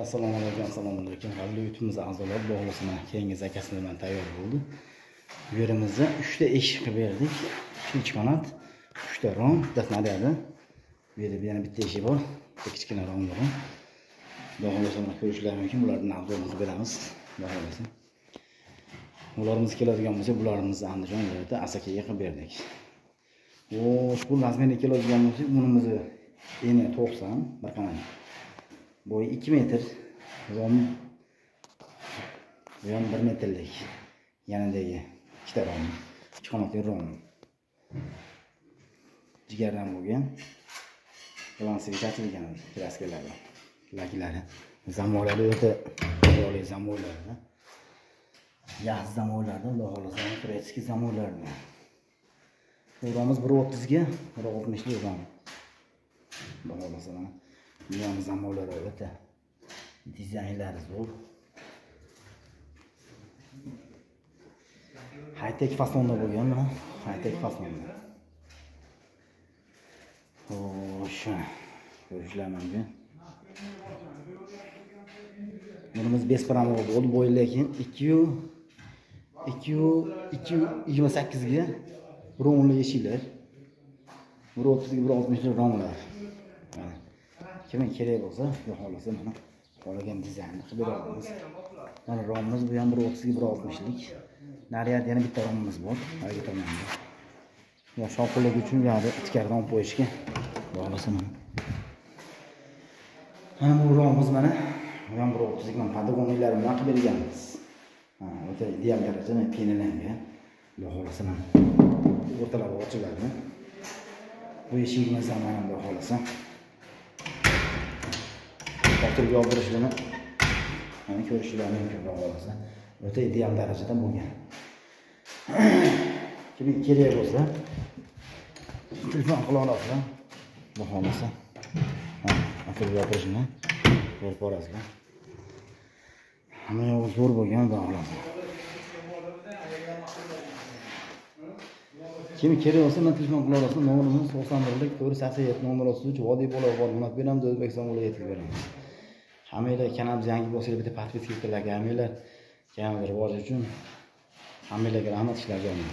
Assalomu alaykum, assalomu alaykum. Qadrli YouTube'imiz a'zolari, bog'lisini keyingi zakasi bilan tayyor bo'ldi. Bu yerimizda 3 ta eshik qilib berdik. 3 qanot, 3 ta rom, bitta snaryadi. Bu yerda yana bitta eshik bor, bitta kichkina rom bor. Xudo xohlasa mana ko'rishlari mumkin. Bularni obzorni qilib beramiz. Xudo xohlasa. Ularimiz keladigan bo'lsa, bularimizni Andijon viloyati Asakaga qilib berdik. Xo'sh, bu razmerga keladigan bo'lsak, bunimizni eni 90, bir qanot. Bo'yi 2 metr, rom bu ham 1 metrlik. Yanidagi ikkita rom, ikki qanotli rom. Jigardan bo'lgan. Balansiga chatilgan kraskalari, laklari, zamoylari o'ta chiroyli zamoylarda. Yaxshi zamoylarda, Xudo xohlasa, turetskiy zamoylarda. Romimiz 1.30 ga 1.60 lik rom. Xudo xohlasa mana bu ham zamoylari o'ta dizaynlari zo'r. High-tech fasonda bo'lgan mana, high-tech fasonda. Xo'sh, ko'rishlar mumkin. Bunimiz 5 paramog bo'ldi, bo'yi lekin 2.28 ga 1.10 eshiklar. 1.30 ga 1.60 lik romlar. Mana kimga kerak bo'lsa, xudo xohlasa mana xohlagan dizaynni qilib bera olamiz. Mana romimiz bu ham 1.30 ga 1.60 lik. Nariyada yana bitta romimiz bor, haligi tomonda. Yo shoqillik uchun yo'qda ichkaridan olib qo'yishga xohlasa mana. Mana bu romimiz mana bu ham 1.30 lik mana podagonliklar bilan qilib berganmiz. Ha, o'ta ideal darajada penilangan. Xudo xohlasa mana o'rtalari ochiladi. Bu eshigimiz ham mana xudo xohlasa. Ochilib yopilishini mana ko'rishlar mumkin xudo xohlasa. O'ta ideal darajada bo'lgan. Kimga kerak bo'lsa telefon qila olasizlar. Xudo xohlasa. Ha, ochilib yopilishini ko'rib borasizlar. Hamma yo'q zo'r bo'lgan xudo xohlasa. Kim kerak bo'lsa men telefon qila olasizlar. Nomerimiz 91 487 033 Vodiy Bo'lag'on jo'natib beramiz, O'zbekiston bo'ylab yetkazib beramiz. Hammanglar kanalimiz yangi bo'lsa bitta podpiska qilinglar, hammanglar kanal rivoji uchun hammanglarga rahmat, ishlarga omad.